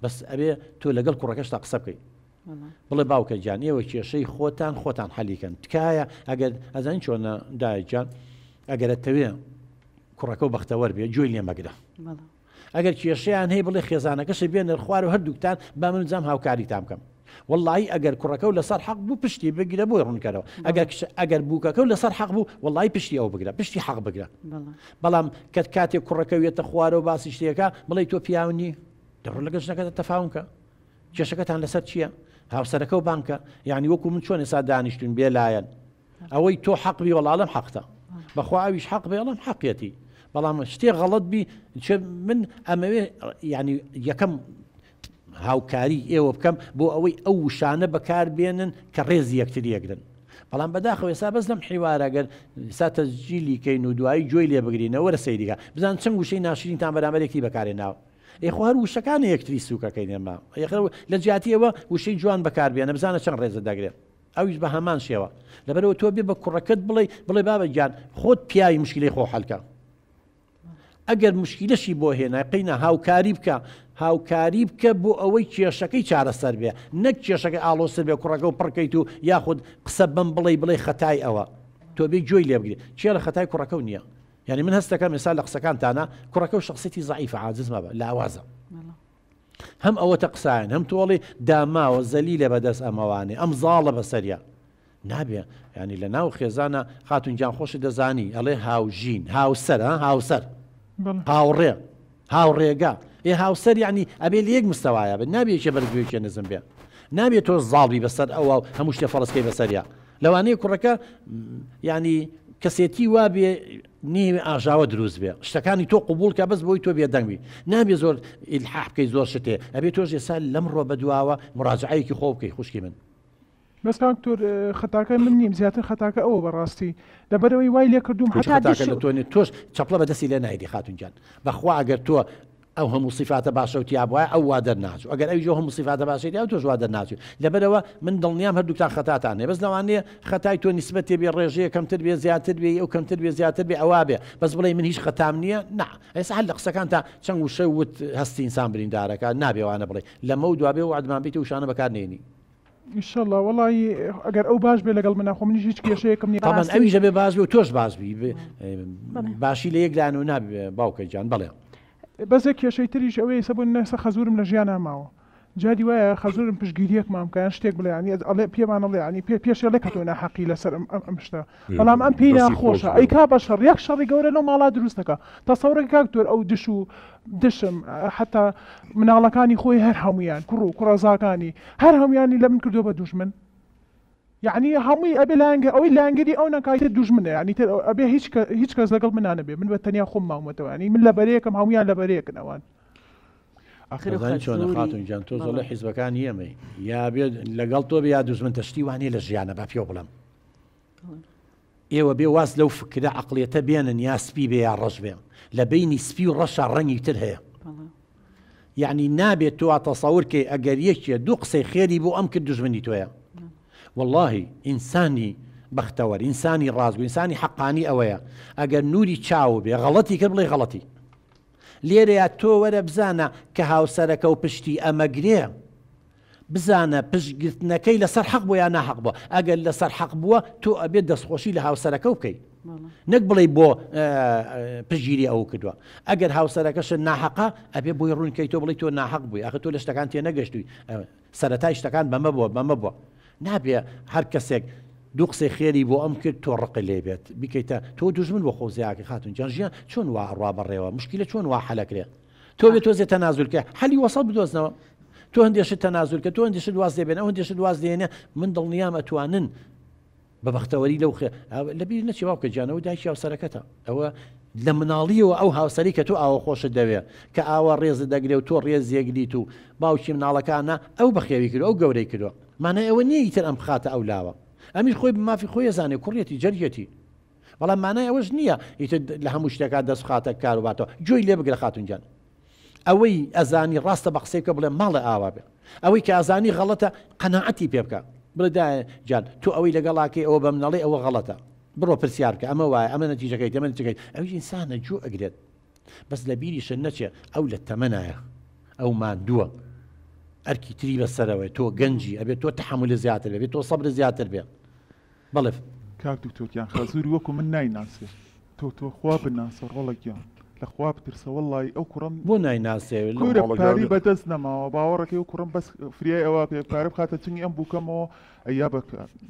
بەس ئەبێ تۆ لەگەڵ کوڕەکەشتا قسە بکەی بڵێ باوکە گیان ئێوە کێشەی خۆتان خۆتان حەلیکەن تکایە ئەگەر ئەزانی چۆنە دایک گیان ئەگەر ئەتەوێ کوڕەکە و بەختەوەر بێ گوێی لێ مەگرە ئەگەر کێشەیان هەیە بڵێ خێزانەکەشی بێنەر خوار و هەردووکتان با من جام هاوکاریتان بکەم وەڵی ئەگەر کوڕەکە و لەسەر حەق بوو پشتی بگرە بۆی ڕوونکەرەوە ئەگەر ئەگەر بووکەکە و لەسەر حەق بوو وەڵی پشتی ئەو بگرە پشتی حەق بگرە بەڵام کە کاتێک کوڕەکە وێتە خوارەوە باسی شتێکە بڵێ تۆ پیاونی دەڕۆ لەگەڵ ژنەکەتە تەفاوم کە کێشەکەتان لەسەر چییە؟ هاوسەرەکە و بانکە یعنی وەکو من چۆن ئێستا دانیشتون بێلایەن ئەوەی تۆ حەق بی وەڵاڵم حەقتە بەخوا ئەویش حەق بێ ئەڵم حەقیەتی بەڵام شتێ غەڵەت بی من ئەمەوێ ینی یەکەم هاوکاری ئێوە بکەم بۆ ئەوەی ئەو وشانە بەکار بێنن کە ڕێزی یەکتری یەکرن بەڵام بەداخەوە ئێستا بەس لەم حیوارە گەر ئێستا تەسجیلی کەین و دوایی گوێی لێ بگرینەوە وەرە سەیریکە بزان چەند وشەی ناشرینتان بەرامبەر یەکتری بەکارهێناوە ئێ خۆ هەر وشەکانە یەکتری سووکەکەین ئێمە لە جیاتی ئەوە وشەی جوان بەکاربێنە بزانە چەند ڕێزت دەگرێت ئەویش بە هەمان شێوە لەبەرەوە تۆ بێ بە کوڕەکەت بڵێ بڵێ بابە گیان خۆت پیاوی مشکلەی خۆ حەلکە ئەگەر مشکلەشی بۆ هێنای قەینا هاوکاری بکە هاوکاری بکە بۆ ئەوەی کێشەکەی چارەسەر بێ نەک کێشەکە ئاڵۆزتر بێ کوڕەکە و پڕکەیت و یاخود قسە بەم بڵێ بڵێ خەتای ئەوە تۆ بێ گوێی لێ بگری کێ لە خەتای کوڕەکە و نییە یعنی من هەستەکەم ئێستا لە قسەکانتانە کوڕەکە و شخصیتی زعیفە عاجز مەبە لاوازە هەم ئەوەتە قسایان هەم تۆڵی داماوە زەلیلە بەدەست ئەمەوانێ ئەم زاڵە بەسەریا نابێ یانی لە ناو خێزانە خاتون گیان خۆشت دەزانی ئەڵێ هاوژین هاوسەر ها هاوسەر هاوڕێ هاوڕێگا ئێ هاوسەر یعنی ئەبێ لە یەک مستەوایە بن نابێ یەکێ بەرز بێ یەکێ نزم بێ نابێ تۆ زاڵ بی بەسەر ئەوە و هەموو شتێ فەرزکەی بەسەریا لەوانەیە کوڕەکە یعنی کەسێتی وا بێ نێوێ ئاژاوە دروست بێ شتەکانی تۆ قوبول کە بەس بۆی تۆ بێدەنگ بی نابێ زۆر ئیلحاح بکەی زۆر شتێ ئەبێ تۆش ئێستا لەمڕۆ بەدواوە مراجعەیەکی خۆ بکەی خوشکی من بەس کاک دکتۆر خەتاکە من نیم زیاتر خەتاکە ئەوە بەڕاستی لەبەرئەوەی وای لێکردووم هیچ هەتا خەتاکە دش لە تۆ نیە تۆش چەپڵە بە دەستی لێ نایدی خاتون گیان بەخوا ئەگەر تۆ ئەو هەموو سیفاتە باشەو تیا بوایە ئەو وا دەرناچوو ئەگەر ئەویش ئەو هەموو سیفاتە باشەی تیا تۆش وا دەرناچووی لەبەرئەوە من دڵنیام هەردووکتان خەتاتان هەیە بەس لەوانەیە خەتای تۆ نیسبەتێ بێ ڕێژەیە کەمتر بێ زیاتر بێ ئەو کەمتر بێ زیاتر بێ ئەوا بێ بەس بڵێ من هیچ خەتام نییە نا ئێستا هەر لە قسەکانتا چەند وشە وت هەستی ئینسان بریندارەکە نابێ وانە بڵێ لەمەو دوا بێ وەعدمان بیت وشانە بەکار نێنی. ئیشەڵا وەڵایی ئەگەر ئەو باش بێ لەگەڵ منا خۆ منیش هیچ کێشەیەکم نیە تەبعەن ئەویش ئەبێ باش بێ و تۆش باش بی باشی لە یەک لایەنەوە نابێ باوکە گیان بەڵێ. بەس یەک کێشەی تریش ئەوەیە ئیسە بۆ نمونە ئێستا خەزورم لە ژیانا ماوە جاری وایە خەزورم پشتگیریەکمان بکا یان شتێک بڵێ یانی ئەڵێ پێمان ئەڵێ یانی پێ پێش ئەڵێ کە تۆ ناحەقی لەسەر ئەم ئەم شتە بەڵام ئەم پێی دەستی خۆش ناخۆشە بێ. ئەیکا بە شەڕ یەک شەڕی گەورە لەو ماڵا دروست دەکا تەسەورەکە کاک دکتۆر ئەو دش و دشم حەتا مناڵەکانی خۆی هەر هەموویان کوڕ و کوڕەزاکانی هەر هەموویانی لە من کردووە بە دوژمن یەعنی هەمووی ئەبێ لایەنگە ئەوەی لایەنگری ئەو نەکا ئیتر دوژمنە یەعنی تر ئەبێ هیچ کە هیچ کەس لەگەڵ منا نەبێ من بە تەنیا خۆم ماومەتەوە یەعنی من لە بەرەیەکم هەموویان لە بەرەیەکن ئەوان. ئاخر ئەزانی چۆنە خەزوری خاتون گیان تۆ زۆڵە بەڵێ. حیزبەکانی ئێمەی یا بێ لەگەڵ تۆ بێ یا دوژمنتە شتی وا نیە لە ژیانە با پێو بڵێم ئێوە بێ واز لەو فکرە عەقڵیەتە بێنن یا سپی بێ یا ڕەش بێ لە بەینی سپی و ڕەشا ڕەنگی تر هەیە یعنی نابێت تۆ تەسەور کەی ئەگەر یەکێ دوو قسەی خێری بۆ ئەم کرد دوژمنی تۆیە واللهی ئینسانی بەختەوەر ئینسانی ڕاستگو ئینسانی حەقانی ئەوەیە ئەگەر نوری چاو بێ غەڵەتی کرد بڵێ غەڵەتی لێرەیە تۆ وەرە بزانە کە هاوسەرەکە و پشتی ئەمەگرێ بزانە پشت گرتنەکەی لەسەر حەق بووە یا ناحەق بووە، ئەگەر لەسەر حەق بووە تۆ ئەبێت دەستخۆشی لە هاوسەرەکەو بکەی نەک بڵێی بۆ پشتگیری ئەو کردووە، ئەگەر هاوسەرەکەشت ناحەقە ئەبێ بۆی ڕوون کەی تۆ بڵێی تۆ ناحەق بووی ئاخر تۆ لە شتەکان تێنەگەشتووی سەرەتای شتەکان بەمە بووە بەمە بووە نابێ هەر کەسێک دوو قسەی خێری بۆ ئەم کرد تۆ ڕقت لێ بێت بیکەیتە تۆ دوژمن بۆ خۆ زیاکە خاتون جان ژیان چۆن وا ئەڕوا بەڕێوە مشکلە چۆن وا حەلەکرێ تۆ بێ تۆزێ تەنازول کە حەلی وەسەت بدۆزنەوە تۆ هەندێ شت تەنازول کە تۆ هەندێ شت واز لێ بێنە ئەو هەندێ شت واز لێنە من دڵنیام ئەتوانن بە بەختەوەری لەو خێ لەبیر نەچێ باوکە گیان ئەوە دایکی هاوسەرەکەتە ئەوە لە مناڵیەوە ئەو هاوسەری کە تۆ ئاوە خۆشت دەوێ کە ئاوا ڕێزت دەگرێ و تۆ ڕێز یەگریت و باوکی مناڵەکانە ئەو بەخێوی کردوە ئەو گەورەی کردوە مانای ئەوە نییە ئیتر ئەم بخاتە ئەو لاوە ئەمیش خۆی بە مافی خۆی ئەزانێ کوڕیەتی جەرگیەتی بەڵام مانای ئەوەش نییە ئیتر لە هەموو شتێکا دەست بخاتە کار و باتەوە گوێی لێ بگرە خاتون گیان ئەوەی ئەزانی ڕاستە بە قسەی بکە بڵێ ماڵێ ئاوا بێ ئەوەی کە ئەزانی غەڵەتە قەناعەتی پێ بکە بڵێ دایە گیان تۆ ئەوەی لەگەڵاکەی ئەوە بەم نەڵێ ئەوە غەڵەتە بڕۆ پرسیار بکە ئەمە وایە ئەمە نەتیجەکەی ئەمە نەتیجەکەی ئەویش ئینسانە گوێ ئەگرێت بەس لە بیریشت نەچێ ئەو لە تەمەنایە ئەو ماندووە. ئەرکی تری بەسەرەوەی تۆ گەنجی ئەبێت تۆ تەحەمولی زیاتر بێ تۆ سەبر زیاتر بێ بەڵێ. کاک دکتۆر گیان خەزوری وەکو من نایناسێ تۆ تۆ خوا بناسە ڕۆڵە گیان لە خوا بترسە وەڵایی ئەو کوڕەم بۆ نایناسێ کورە پارەی بەدەست نەماوە باوەڕەکەی ئەو کوڕەم بەس فریای ئەوە پێ پارە بخاتە چنگی ئەم بووکەمەوە ئەیا بە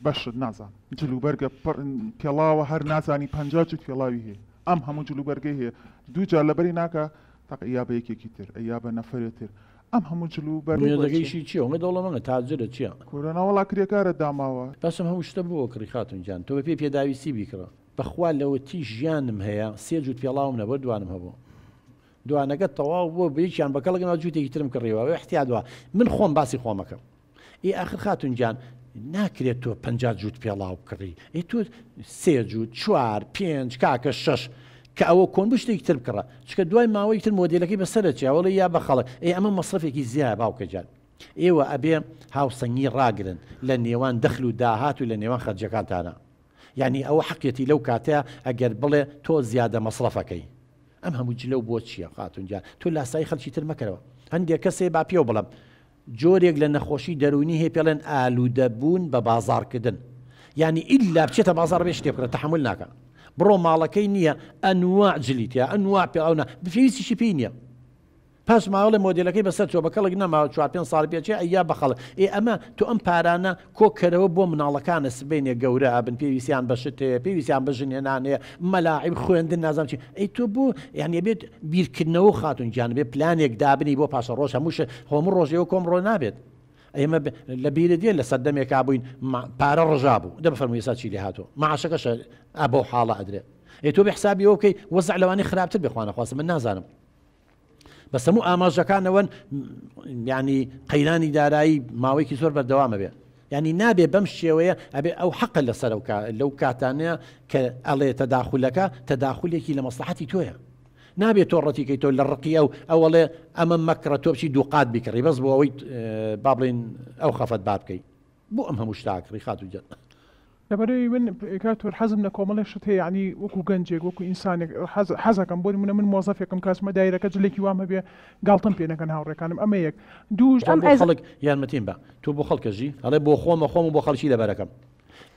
بەشت نازانم جل و بەرگە پڕ پێڵاوە هەر نازانی 50 جوت پێڵاوی هەیە ئەم هەموو جل و بەرگەی هەیە دوو جار لەبەری ناکا تاق ئەیا بە یەکێکی تر ئەیا بە نەفەرێ تر ئەم هەموو جل و بەرگەی بۆ چیە؟ مێردەکەیشی چیە؟ ئەوە دەوڵەمەنە تاجرە چیە؟ کورە نەوەڵا کرێکارە داماوە. بەس ئەم هەموو شتە بۆ ئەکڕی خاتون گیان تۆ بەپێی پێداویستی بیکڕە بەخوا لەوەتی ژیانم هەیە سێ جووت پێڵاوم نەبووە دوانم هەبوو دوانەکە تەواو بووە بە یەکیان بە کەڵک ناو جووتێکی ترم کڕیوە ئەوە احتیاط وا من خۆم باسی خۆمەکەم ئێ ئاخر خاتون گیان ناکرێت تۆ 50 جووت پێڵاو بکڕی ئێ تۆ سێ جووت چوار پێنج کاکە شەش کە ئەوە کۆن بوو شتێکی تر بکڕە چکە دوای ماوەیەکی تر مۆدێلەکەی بەسەرە چێ ئەوەڵێ یا بە خەڵک ئێ ئەمە مەسرەفێکی زیایە باوکە گیان ئێوە ئەبێ هاوسەنگی ڕاگرن لە نێوان دەخل و داهات و لە نێوان خەرجەکانتانە یعنی ئەوە حەقیەتی لەو کاتەیە ئەگەر بڵێ تۆ زیادە مەسرەفەکەی ئەم هەموو جلە و بۆ چییە خاتون گیان تۆ لاسایی خەڵکی تر مەکەرەوە هەندێک کەسێ با پێو بڵێم جۆرێک لە نەخۆشی دەروونی هەیە پێڵێن ئالوودەبوون بە بازاڕکردن یانی ئیلا بچێتە بازاڕ بێ شتێ بکڕێت تەحەمول ناکا بڕۆ ماڵەکەی نییە ئەنواع جلی تیا ئەنواع پێ ئەو نا پێویستیشی پێی نییە پاش ماوەڵێ مۆدێلەکەی بەسەر چوە بە کەڵک نەماوە چوار پێنج ساڵ پێچێ ئەیا بە خەڵک ئێ ئەمە تۆ ئەم پارانە کۆ کەرەوە بۆ مناڵەکانە سبەینێ گەورە ئەبن پێویستیان بە شت هەیە پێویستیان بە ژن هێنان هەیە مەلاعیب خوێندن نازانم چی ئەی تۆ بۆ یانی ئەبێت بیرکردنەوە خاتون گیان بێ پلانێک دابنی بۆ پاشە ڕۆژ هەموو شت هەموو ڕۆژێ وەکۆم ڕۆ نابێت ئێمە لە بیرت دێ لە سەردەمێکا بووین پارە ڕژا بوو دە بفەرموو ئێستا چی لێ هاتووە معاشەکەشە ئا بەو حاڵە ئەدرێ ئێ تۆ بێ حسابی ئەوە بکەی وەزع لەوانەیە خراپتر بێ خوانەخواستە من نازانم بەس هەموو ئاماژەکانەوەن ینی قەیرانی دارایی ماوەیەکی زۆر بەردەوامە بێ ینی نابێ بەم شێوەیە ئەبێ ئەو حەقە لەسەر و لەو کاتانەیە کە ئەڵێ تەداخولەکە تەداخولێکی لە مەسلحەتی تۆیە نابێت تۆ ڕەتیکەی تۆ لە ڕقی ئەو ئەوەڵێ ئەمە مەکڕە تۆ بچی دووقات بیکڕی بەس بۆ ئەوەی با بڵین ئەو خەفەت بار بکەی بۆ ئەم هەموو شتە ئەکڕی خاتوو گیان؟ لەبەرئەوەی من کاک تۆر حەزم لە کۆمەڵێ شت هەیە یانی وەکو گەنجێک وەکو ئینسانێک حەز حەزەکەم بۆ نمونە من مۆزەفێکم کە ئەچمە دایرەکە جلێکی وام هەبێ گاڵتەم پێ نەکەن هاوڕێکانم ئەمە یەک دووش تۆ ئەم بۆ ئەز خەڵک یارمەتیم بە تۆ بۆ خەڵکە ژی ئەڵێ بۆ خۆمە خۆم و بۆ خەڵکی لەبەرەکەم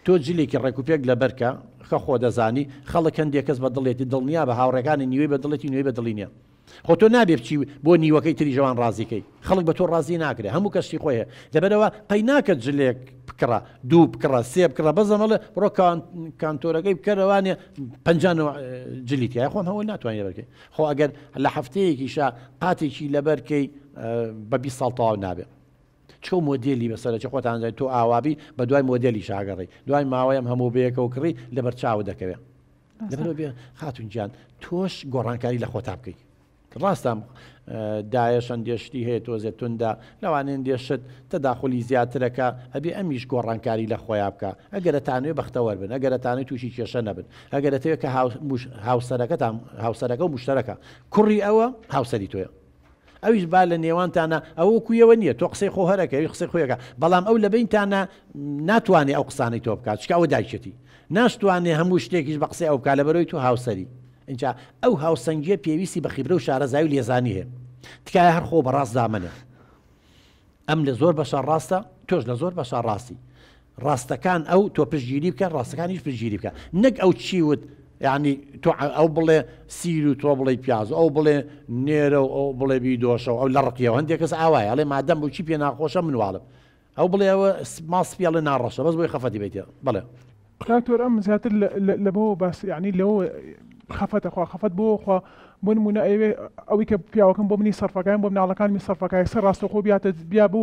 تۆ جلێکی ڕێک و پێک لەبەرکە خە خۆ دەزانی خەڵک هەندێک کەس بە دڵێتی دڵنیا بە هاوڕێکانی نیوەی بە دڵێتی نیوەی بە دڵی نییە خۆ تۆ نابێ بچی بۆ نیوەکەی تریش ئەوان ڕازی کەی خەڵک بە تۆ ڕازی ناکرێ هەموو کەس شتی خۆی هەیە لەبەرئەوە قەی ناکە جلێک بکڕە دوو بکڕە سێ بکڕە بەس ئەمەڵێ بڕۆ کانتۆرەکەی بکەرەوانێ پەنجا نەوە جلی تایە خۆم هەوە ناتوانانی لەبەرکەی خۆ ئەگەر لە هەفتەیەکیشا قاتێکی لەبەرکەی بە 20 ساڵ تەواو نابێ چۆ مۆدێلی بەسەرەکی خۆتان زای تۆ ئاوابی بە دوای مۆدێلی شاگەڕی دوای ماوەیەم هەموو بەیەکەوە کڕی لەبەر چاوە دەکەوێت لەبەرئەوە بێ خاتون گیان تۆش گۆڕانکاری لە خۆتا بکەی ڕاستە دایەش هەندێ شتی هەیە تۆزێ توندە لەوانەیە هەندێ شت تەداخلی زیاترەکە ئەبێ ئەمیش گۆڕانکاری لە خۆیا بکە ئەگەر ئەتانەوێ بەختەوەر بن ئەگەر ئەتانەوێ تووشی کێشە نەبن ئەگەر ئەتەوێ کە هاوسەرەکەتان هاوسەرەکە و مشتەرەکە کوڕی ئەوە هاوسەری تۆیە ئەویش با لە نێوانتانا ئەوە وەکو ئێوە نییە تۆ قسەی خۆ هەرەکەی ئەویش قسەی خۆی ئەکا بەڵام ئەو لە بەینتانا ناتوانێ ئەو قسانەی تۆ بکات چونکە ئەوە دایکێتی ناشتوانێ هەموو شتێکیش بە قسەی ئەو بکات لەبەرئەوەی تۆ هاوسەری ئینجا ئەو هاوسەنگیە پێویستی بە خیبرە و شارەزایی و لێزانی هەیە تکایە هەر خۆ بەڕاست دامەنێ ئەم لە زۆر بەشا ڕاستە تۆش لە زۆر بەشا ڕاستی ڕاستەکان ئەو تۆ پشتگیری بکە ڕاستەکانیش پشتگیری بکە نەک ئەو چی وت یعنی تۆ ئەو بڵێ سیر و تۆ بڵێ پیاز ئەو بڵێ نێرە و ئەو بڵێ بیدۆشە و ئەو لە ڕقیەوە هەندێک کەس ئاوایە ئەڵێ مادەم بۆ چی پێ ناخۆشە من واڵم ئەو بڵێ ئەوە ماڵ سپی ئەڵێ ناڕەشە بەس بۆی خەفەتی بێتێ بەڵێ. دکتۆر ئەم زیاتر لەبەوە باس یعنی لەوە خەفەتە خوا خەفەت بۆ خوا بۆ نمونە ئەیەوێ ئەوەی کە پیاوەکەم بۆ منی سەرفەکان بۆ مناڵەکانمی سەرفەکە یەکسەر ڕاستەوخۆ بیاتە بیا بۆ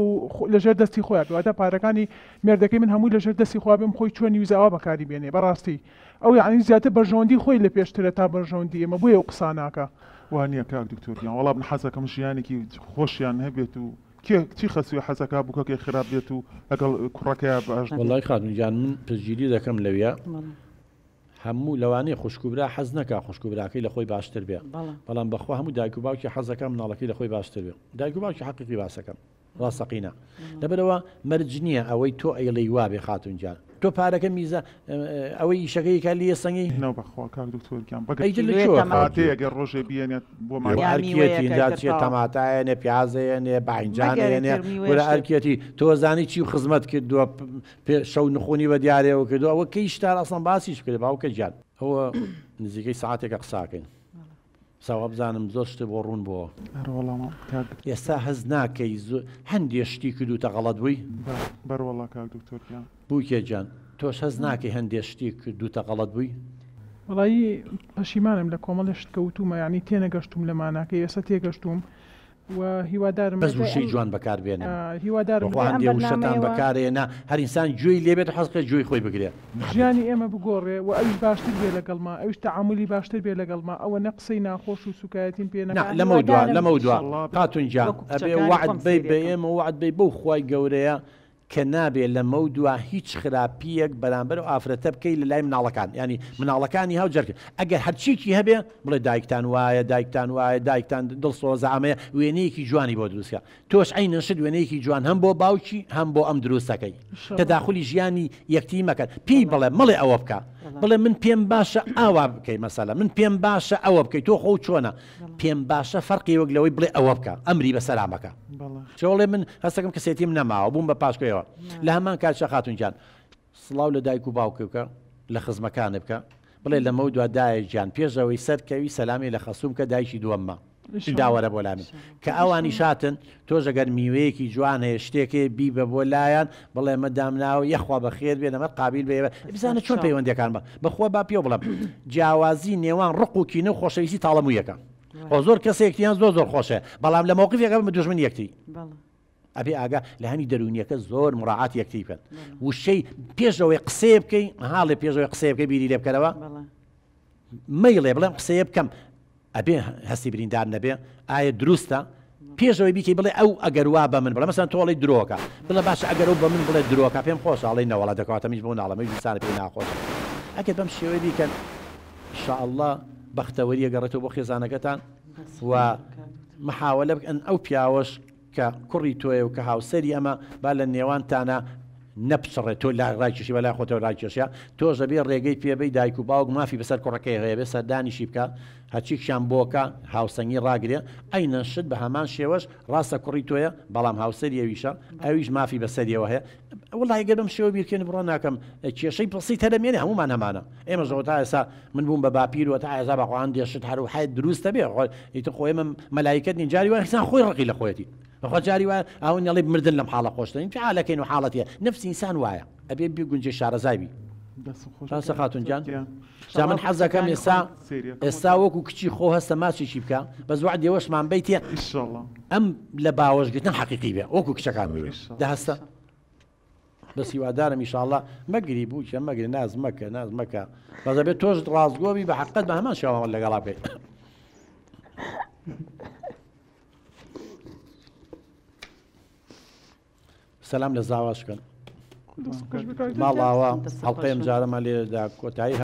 لەژێر دەستی خۆیان بێ واتە پارەکانی مێردەکەی من هەمووی لەژێر دەستی خۆیان بێم خۆی چۆنی ویست ئاوا بەکاری بێنێ بەڕاستی ئەو یعنی زیاتر بەرژەوەندی خۆی لە پێشترە تا بەرژەوەندی ئێمە بۆیە ئەو قسانە ئەکا. وا نییە کاک دکتۆر گیان وەڵا من حەزەکەم ژیانێکی خۆشیان هەبێت و کێ چی خەسویە حەزەکا بوکەکەی خراپ بێت و لەگەڵ کوڕەکەیا باش بێت. وەڵای خاتون گیان من پشتگیری دەکەم لەویا هەموو لەوانەیە خوشک و برا حەز نەکا خوشک و براکەی لە خۆی باشتر بێ بەڵام بەخوا هەموو دایک و باوکی حەزەکە مناڵەکەی لە خۆی باشتر بێ دایک و باوکی حەقیقی باسەکەم ڕاستەقینە لەبەرەوە مەرج نییە ئەوەی تۆ ئەیڵێی وابێ خاتون گیان. تۆ پارەکە میزە ئەوەی ئیشەکەی کا لێ سەنگی؟ نە بەخوا کاک دکتۆر گیان بەگەر ئەی لە کوێوە تەماتەیە گەر ڕۆژێ بیەنێت بۆ ماڵ ئەرکیەتی ئینجا چیە تەماتە ئەیەنێ پیاز ئەیەنێ باینجان ئەیەنێ کورە ئەرکیەتی تۆ زانی چی خزمەت کردووە پێ شەو نخونی بە دیارەوە کردووە ئەوە کەی شتار ئەسڵەن باسیش بکرێ باوکە گیان. ئەوە نزیکەی سەعاتێکە قساکەین. سا وابزانم زۆر شتت بۆ ڕوون بۆوە. ئەرەوەڵا مام کاک دکتۆر. ئێستا هەست ناکەی زۆ هەندێ شتی کردووتە غەڵەت بووی؟ بە بەروەڵا کاک دکتۆر گیان. بووکێ گیان تۆش هەست ناکەی هەندێ شتی کردووتە غەڵەت بووی؟ وەڵایی پەشیمانم لە کۆمەڵێ شت کە وتومە یانی تێنەگەشتوم لە ماناکەی ئێستا تێگەشتوم و هیوادارم بەس وشەی جوان بەکار بێنن هیوادارم بەخوا هەندێ وشەتان بەکارێنا هەر ئینسان گوێی لێ بێت حەز بکات گوێی خۆی بگرێ. ژیانی ئێمە بگۆڕێ و ئەویش باشتر بێ لەگەڵما ئەویش تەعامولی باشتر بێ لەگەڵما ئەوە نە قسەی ناخۆش و سوکایەتیم پێ نا نەکا لەمەودوا هیوادارم لەمەودوا ئیشەڵا خاتون گیان وەکو ئەبێ کچەکانی وەعد خۆم بەی سەیری بە ئەکەم. ئێمە وەعد بەی بەو خوای گەورەیە کە نابێ لەمەودوا هیچ خراپییەک بەرامبەر ئەو ئافرەتە بکەی لە لای مناڵەکان یانی مناڵەکانی هاو جەرگ ئەگەر هەرچیەکی هەبێ بڵێ دایکتان وایە دایکتان وایە دایکتان دڵسۆزە ئەمەیە وێنەیەکی جوانی بۆ دروست کە تۆش عەینەن شت وێنەیەکی جوان هەم بۆ باوکی هەم بۆ ئەم دروست دەکەی تەداخولی ژیانی یەکتری مەکەن پێی بڵێ مەڵێ ئەوە بکە بڵێ من پێم باشە ئاوا بکەی مەسەلە من پێم باشە ئەوە بکەی تۆ خۆو چۆنە پێم باشە فەرقی وەک لەوەی بڵێ ئەوە بکە ئەمری بەسەرا مەکە چۆڵێ من هەستەکەم کەسێتیم نەماوە بووم بە پاشکۆیەوە لە هەمان کاتشا خاتون گیان سڵاو لە دایک و باوکە بکە لە خزمەکانت بکە بڵێ لەمەو دوا دایە گیان پێش ئەوەی سەر کەوی سەلامی لە خەسووم کە دایکی دووەممە داوەرە بۆ لامی کە ئەوانیش هاتن تۆش ئەگەر میوەیەکی جوان هەیە شتێک هەیە بیبە بۆ لایان بڵێ مە دامناوە یەخوا بەخێر بێن ئەمە قابیل بێ بزانە چۆن پەیوەندیەکان بە بەخوا با پێو بڵێم جیاوازی نێوان ڕق و کینە و خۆشەویستی تاڵەموویەکە خۆ زۆر کەسێکیان زۆر زۆر خۆشە بەڵام لە مەوقفێکە بە دوژمن یەکتری ئەبێ ئاگا لە هەنی دەروونیەکە زۆر مراعات یەکتری بکەن وشەی پێشەوەی قسەیە بکەی هاڵێ پێشەوەی قسەیە بکەی بیری لێ بکەرەوە مەیڵێ بڵێم قسەیە بکەم ئەبێ هەستی بریندار نەبێ ئایا دروستە پێش ئەوەی بیکەی بڵێ ئەو ئەگەر وا بە من بڵێ مەسەلەن تۆ ئەڵێی درۆکە بڵێ باشە ئەگەر ئەو بە من بڵێ درۆکە پێم خۆشە ئەڵێی نەوەڵا دەکەواتە منیش بەو ناڵێم ئەویش دیسانە پێی ناخۆشە ئەگەر بەم شێوەیە بیکەن ان شاء اللە بەختەوەری ئەگەڕێتەوە بۆ خێزانەکەتان و محاوەلە بکەن ئەو پیاوەش کە کوڕی تۆیە و کە هاوسەری ئەمە با لە نێوانتانا نەپچڕێت تۆ لا ڕایکێشی بەلای خۆتەوە ڕایکێشە تۆش ئەبێ ڕێگەی پێ بەی دایک و باوک مافی بەسەر کوڕەکەی هەیە بێ سەردانیشی بکا هەرچیکیان بۆکا هاوسەنگی ڕاگرێ عەینەن شت بە هەمان شێوەش ڕاستە کوڕی تۆیە بەڵام هاوسەری ئەویشە ئەویش مافی بەسەریەوە هەیە وەڵای گەر بەم شێوە بیرکەین بڕوا ناکەم کێشەی بەسیت هەر دەمێنێ هەموومان هەمانە ئێمەش ئەوە تا ئێستا من بووم بە باپیر و تا ئێستا بەخوا هەندێ شت هەر و حەیە دروستە بێ خۆ ئیتر خۆ ئێمە مەلایکەت نین جاری وایە ئینسان خۆی ڕقی لە خۆیەتی بەخوا جاری وایە ئەوە نەڵێ مردن لەم حاڵە خۆشترین چ حالەکەین و حاڵەتیە نفسی ئینسان وایە ئەبێ بگونجێ شارەزای بی دەستم خۆش ڕاستە خاتون گیان گیان. جا من حەزەکەم ئێستا سەیریەکەم ئێستا وەکو کچی خۆ هەستە ماچێکی بکە بەس وەعدی ئەوەشمان بەیتێ ئیشەڵا ئەم لە باوەشگرتن حەقیقی بێ وەکو کچەکان ئیشەڵا دە هەستە بەس هیوادارم ئیشاڵا مەگری بووکە مەگری ناز مەکە ناز مەکە بەس ئەبێت تۆش ڕاستگۆ بی بە حەقت بە هەمان شێوە لەگەڵا بکەیت سەلام لە زاواش کەن ماڵاوە هەڵقەی ئەمجارەمان لێرەدا کۆتایی.